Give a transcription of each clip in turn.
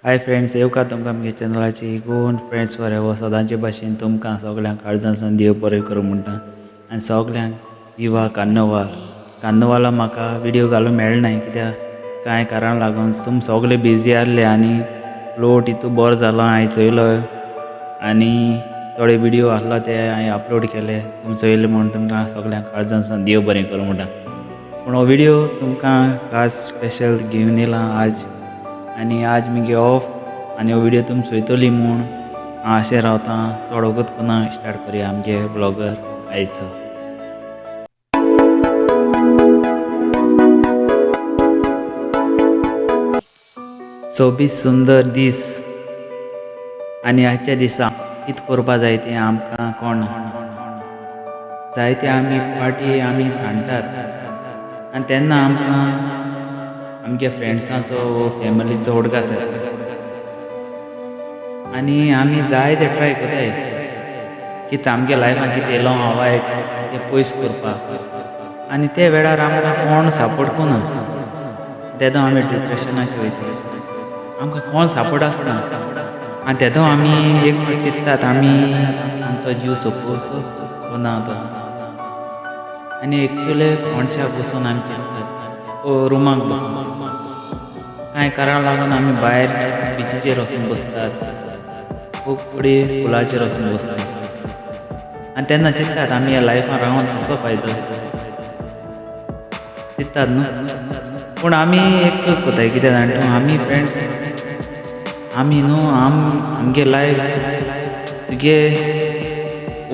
Hi friends, येवकार तुमकां आमगे चॅनलाची गोवन फ्रेंड्स फॉर सदांचे भाशेन तुमकां सगल्यांक काळजान देव बरें करूं म्हणटा आनी सगल्यांक विवा कार्नवाल. कार्नवाला म्हाका व्हिडियो घालूंक मेळनाय कित्याक कांय कारण लागून तुम सगळे बिजी आहले आनी फ्लोट हितू बरो जालो हांवें चोयलो आनी थोडे व्हिडियो आहलो ते हांवें अपलोड केले तुमी चोयले म्हूण तुमकां सगल्यांक काळजान देव बरें करूं म्हणटा. पूण हो व्हिडियो तुमकां खास स्पेशल घेवन येयला आज आनी आज मुगे ऑफ आनी हो व्हिडियो तुमी चोयतली म्हूण हांव आशें रावतां. चड वगत कोन्ना स्टार्ट करुया आमगे ब्लॉगर आयचो. सोबीत सुंदर दीस आनी आयच्या दिसा कितें करपा जाय तें आमकां कोण जायते आमी पार्टी आमी सांडटात आनी तेन्ना आमकां आमच्या फ्रेंड्सांचो वो फॅमिलीचो उडगास जाता आनी आमी जायते ट्राय करताय कितें आमगे लायफान कितें येयलो आहा वायट तें पयस करपाक आनी ते वेळार आमकां कोण सपोर्ट करना तेदो आमी डिप्रेशनाचे वयता, आमकां कोण सपोर्ट आसना आनी तेदो आमी एक फावट चिंत्तात आमी आमचो जीव सोंपोवचो ना तो. आनी एक्चुली कोणशाक बसून आमी चिंत्तात वो रुमाक बसून कांय कारणा लागून आमी भायर बिचीचेर वचून बसतात, खूब कडेन पुलाचेर वचून बसतात आनी तेन्ना चिंत्तात आमी ह्या लायफान रावन कसो फायदो चिंत्तात न्हू. पूण आमी एक चूक करताय कित्याक जाणा तूं, आमी फ्रेंड्स आमी न्हू आमगे लायफ तुगे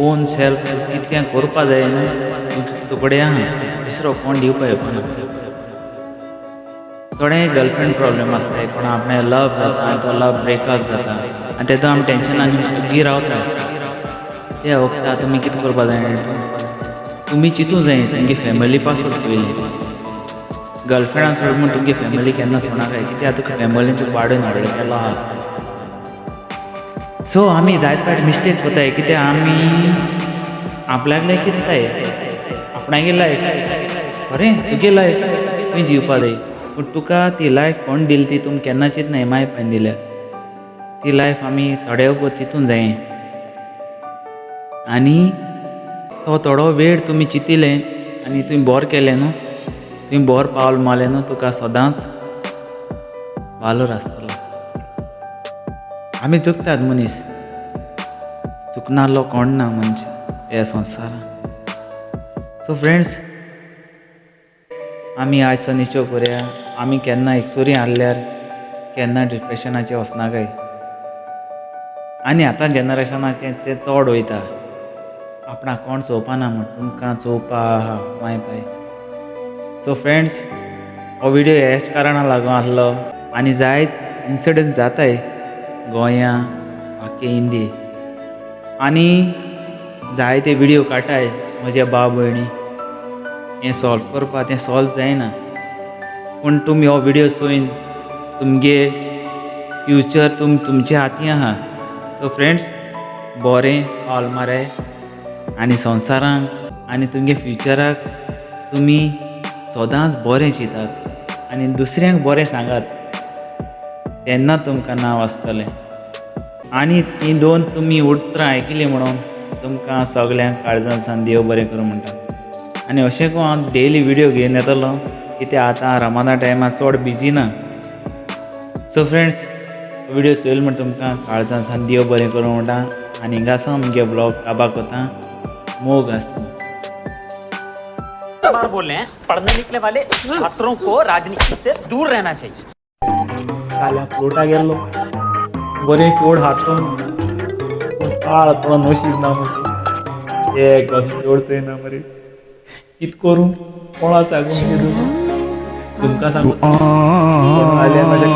ओन सेल्फ कितकें करपा जाय न्हू तुकडे आहा, दुसरो कोण दिवपा येवपाना. थोडे गर्लफ्रेंड प्रॉब्लम आसताय, कोणा आपणें लव जाता आनी तो लव ब्रेकअप जाता आनी तेदो आमी टेंशनान चुकी रावता. ते वखदां तुमी कितें करपा जाय तुमी चिंतूं जाय तुमगे फॅमिली पासत पयलीं. गर्लफ्रेंडा सोड म्हूण तुमगे फॅमिली केन्ना सोडनाकाय कित्याक तुका फॅमिलीन तुका वाडोवन हाडलो केलो आहा. सो आमी जायते फावट मिस्टेक करताय कित्याक आमी आपल्याकलें चिंत्ताय आपणागे लायफ खरें तुगे लायफ तुवें जिवपा जाय पूण तुका ती लायफ कोण दिली ती तुमी केन्ना चिंतनाय माय बापायन दिल्या ती लायफ आमी थोडे वगत चिंतूंक जाय आनी तो थोडो वेळ तुमी चिंतिलें आनी तुवें बरें केलें न्हू, तुवें बरें पावल मारलें न्हू, तुका सदांच वालोर आसतलो. आमी चुकतात मनीस, चुकनाहलो कोण ना मनशां ह्या संवसारांत. सो फ्रेंड्स आमी आयचो निचो करुया, आमी केन्ना एकसुरी आहल्यार केन्ना डिप्रेशनाचेर वचनाकाय. आनी आतां जनरेशनाचें तें चड वयता आपणाक कोण चोवपाना म्हूण तुमकां चोवपा आहा माय बापाय. सो फ्रेंड्स हो व्हिडियो ह्याच कारणाक लागून आहलो आनी जायत इन्सिडंट जाताय गोंया आख्खे इंडिये आनी जायते व्हिडियो काडटाय म्हज्या भाव भयणी हें सॉल्व करपा तें सॉल्व जायना. पूण तुमी हो व्हिडियो चोयन तुमगे फ्युचर तुमच्या हाती आहा. सो फ्रेंड्स बरें पावल माराय आनी संवसारांक आनी तुमगे फ्युचराक तुमी सदांच बरें चिंतात आनी दुसऱ्यांक बरें सांगात तेन्ना तुमकां नांव आसतलें. आनी तीं दोन तुमी उतरां आयकलीं म्हणून तुमकां सगल्यांक काळजान देव बरें करूं म्हणटा. आनी अशें करून हांव डेली व्हिडियो घेवन येतलो कित्याक आतां रमादा टायमार चड बिजी ना. सो फ्रेंड्स व्हिडियो चोयल म्हूण तुमकां काळजान देव बरें करूं म्हणटा आनी हिंगासून मुगे ब्लॉग काबार करता. मोग आसूं. बार बोल रहे हैं, पढ़ने निकले वाले छात्रों को राजनीति से दूर रहना चाहिए. काल फ्लोटा गेल्लो बरें चोड हाडलो पूण काळ थोडो नशीब ना मरे, एक असो चोड चोयना मरे. कित करूं कोणा सांगूं कितें तुमकां सांगू कोण आयले म्हाज्या.